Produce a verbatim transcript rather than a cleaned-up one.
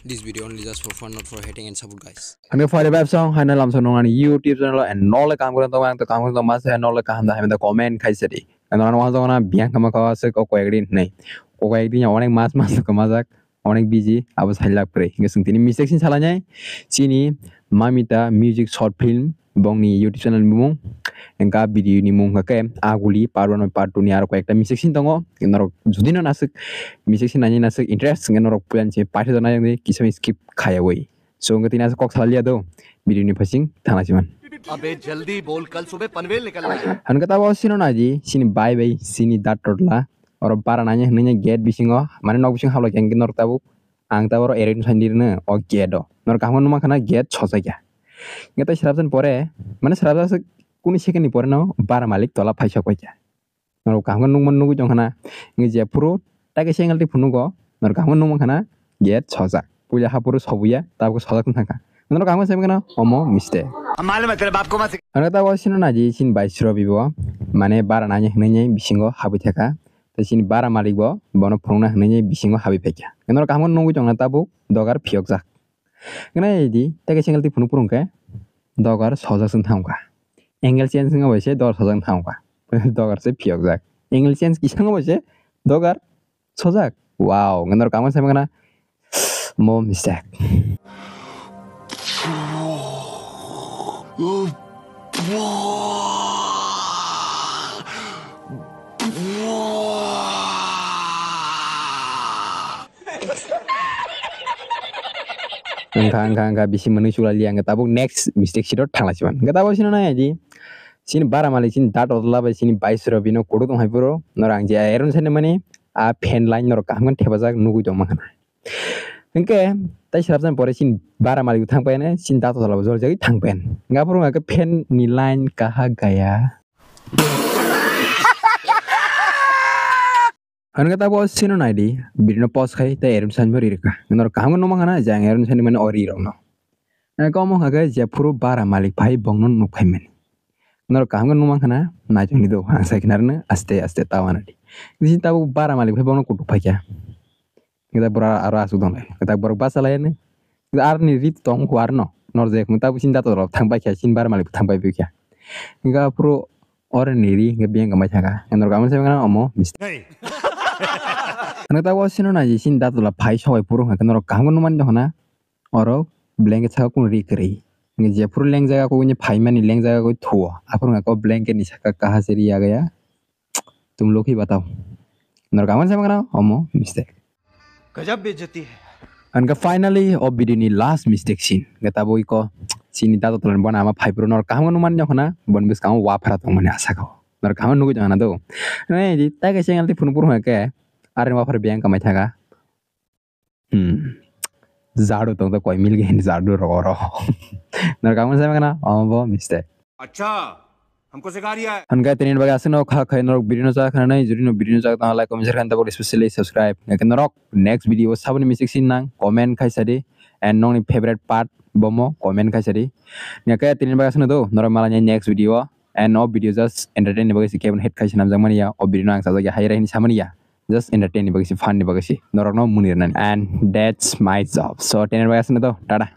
This video only just for fun, not for hating and support, guys. Hwnwi phari bab song, haino lamsa nung ani YouTube channel and nole kam gurang tong ang to kam gurang tong masa nole kaham da hamda comment khai sadi. Ano ano wahang tong na biang kama kawa se ko koyek din nei. Ko koyek din onek mas mas ko majak, onek busy, abo sai lak pre. Nge sung tini mistake sin sala nyai. Chini Mamita music short film bongni YouTube channel ni mung. Engka video ni mung kake aguli part one part two ni aro koyekta mistake sin tongo. Norok judi no nasik mistake sin nani nasik interest nge norok puyan se pathi jona yang de kisa skip khaya woi. So engka tini asa kok sala liya do video ni phasing thana siman. अबे जल्दी बोल, कल सुबह पनवेल निकलना है। Hwnka tabo sino naji sini bai bai sini dat totla. Oro bara nanya hwnwi gate bisingo mane nok bising habla keng norok tabuk. Ang tabuk oro ereni sandirno o gate o. Norok kaham numa khana gate sojakya. Nge tai srapsan pore mane srapsa kuni second ni pore no bara malik tola phaisok paikya. Norok kaham nungman nugui tong khana nge jephuru taike sengal ti phunugo norok kaham nungman khana gate sojak. Puila hapuru sobuya tabuk sojak thangkha. Norok kaham sai khana omo mistake. हम मालूम है तेरे बाप को मत सिखा। Ano ta wasino naji sin bai srobibo mane bara nanya hwnwi bisingo habwi thaka. Tei chini bara malik bo bono phunukna hwnwi bisingo habwi phaikha. Norok kaham nugui tongna tabuk dogar phiyokjak. Gwnai di tei kaisa angle twi phunuk phunuk khe dogar sojak chwng thangkha. Angle change wngkha bai se dogar sojak thangkha. Dogar se phiyokjak. Angle change kisa wngkha bai se dogar sojak. Wow, norok kaham sai mangana. Mo mistake. Wngkha, wngkha, wngkha, bisi mwnwi chukla liya, wngkha tabuk next mistake siro thangla siman. Wngkha tabuk sino nai di. Sini bara malik sini dat otla bai sini bai siro bino kudu tong hai puro. Norok ang je iron sani mani a fan line norok kaham khe thepajak nugui tong mankha na. Hingke tai srapjani pore chini bara malik thang paiyani chini dato tola bo joljagwi thang paiyani. Hingke aphuru hwnka khe fan ni line kaha gaya. Hwnka tabuk o sino naidi birino post khai tei erem sanbo ri rwkha. Norok kaham khe nukmankha na je ang erem sani mani o ri rokno. Hingke omo hwnka khe jephuru bara malik phai bongno nuk phaimani. Norok kaham khe nukmankha na naitokni do ang sai khna rwno aste aste ta wanadi. Bisi tabuk bara malik phai bongno kutuk phaikha. Kita bora aro asuk dong lai. Kita borok basa lai ne. Kita ar ni rit tong ko ar no. Nor je kung ta busin dato rok thang bai kya sin bar malik thang bai bikya. Hingga pro or ni ri hingga biang kamai thaka. Nor kamu saya kana omo mistake. Hey. Ano ta bo sino na ji sin dato la phai sawai puro hingga nor kaham numan dong na. Oro blanket saka kun ri kri. Hingga je puro leng jaga ko ni phai mani leng jaga ko thuo. Apro hingga ko blanket ni saka kaha seri ya gaya. Tum lokhi batao. Nor kamu saya kana omo mistake. गजब बेइज्जती है। Hingke finally o video ni last mistake sin. Hingke tabuk iko sini dato tolan bona ama phai puro nor kaham nukmani jokho na bon bwskango waphara tongmani asa kho. Nor kaham nugui jokho na do. Nai di tai kaisa ngal ti phunuk phuru hingke are waphara biyang kamai thaga. Hmm. Jadu tong to koi mil gen jadu ro ro. Nor kaham sai kana omo bo mistake. अच्छा। हमको सिखा रिया है। Hingke tini bagwi aswkno kha khai norok video no chak khanani, jodi no video no chak tong like comment share khan tabuk especially subscribe. Hingke norok next video saboni mistake sin nang comment khai sadi and nongni favorite part bomo comment khai sadi. Hingke tini bagwi aswkno do norok malani next video and o video just entertain ni bagwi se kebon head khai sinamjak mani ya o video no ang sajak ya hai rai hini samani ya just entertain ni bagwi se fun ni bagwi se norok no muni rwnani and that's my job. So tini bagwi aswkno do tata.